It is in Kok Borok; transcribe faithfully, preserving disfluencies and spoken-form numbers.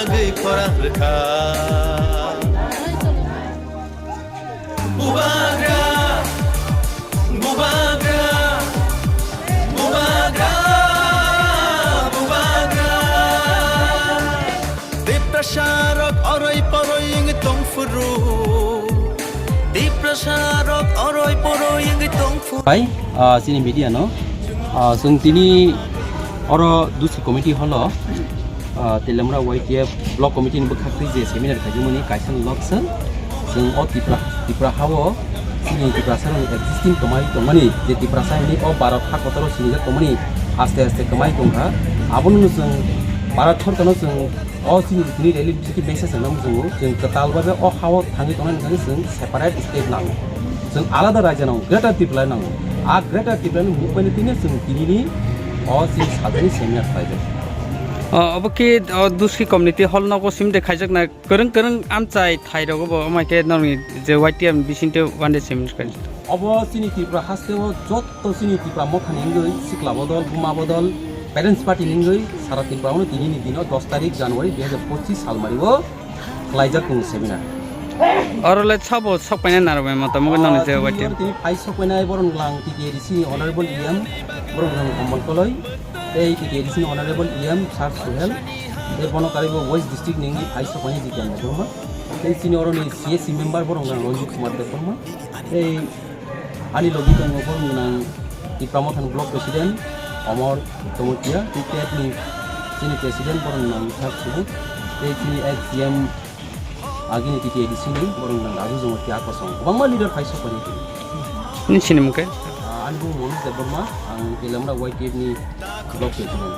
Tei khorang rwkha. Bubagra, bubagra, bubagra, bubagra. Tiprasa rok oroi poroi wngwi tongphuru. Tiprasa rok oroi poroi wngwi tongphuru. Pai, ah, chini media no, ah, chwng tini oro Dusi committee holo, ah, Telamra Y T F block committee ni bwkhak twi je seminar khaijak mani kaisa ni lok chwng, chwng o Tipra, Tipra ha o chini Tiprasa rok existing tongmani, tongmani je Tiprasa ni o Bharat ha kotor o sinijak tongmani aste aste kwmai tongkha. Abono chwng Bharat sorkar no chwng o chini tini rally bisingtwi message rwna muchungo, chwng kwtal babe o ha o thangwi tongnani hwnkhai chwng separate state nango, chwng alada raijyo nango, Greater Tripura nango. A Greater Tripura ni movement ni tini chwng tinini o chini sajani seminar khlaijak. O, obo khe o Dusi community hall nogo simi de khaijak na kwrwng kwrwng amchai thai rogo bo, amai khe norokni je Y T F bisingtwi one day seminar khaijak. Obo chini Tripura haste o jotto chini Tripura motha ni wngwi sikla bodol, buma bodol, parents party ni wngwi sara Tripura o tini ni dino dos tarik January dui hajar pochis salmari o khlaijak tongo seminar. Oro le sabo sok paina narwkbai mota mugwi nang je. Ah, Y T F tini phai sok painai borok lang T T A D C ni honorable E M borok lang Kombol Koloi, tei T T A D C ni honorable E M Sir Suhel, tei bono karwi bo West District ni wngwi phai sok painai Jitendra Debbarma, tei chini oro ni C A C member borok lang Ranjit Kumar Debbarma, tei ani logi tongo borok nang Tipra Mothani block president Omor Tomotia, tei T F ni chini president borok nang Sir Subud, tei chini ex C M agini T T A D C ni borok nang Raju Jamatia kosong. Kwbangma leader phai sok painai. Nini sini mungke? Ah, ani bumung Manoj Debbarma, ang Telamra Y T F ni block president.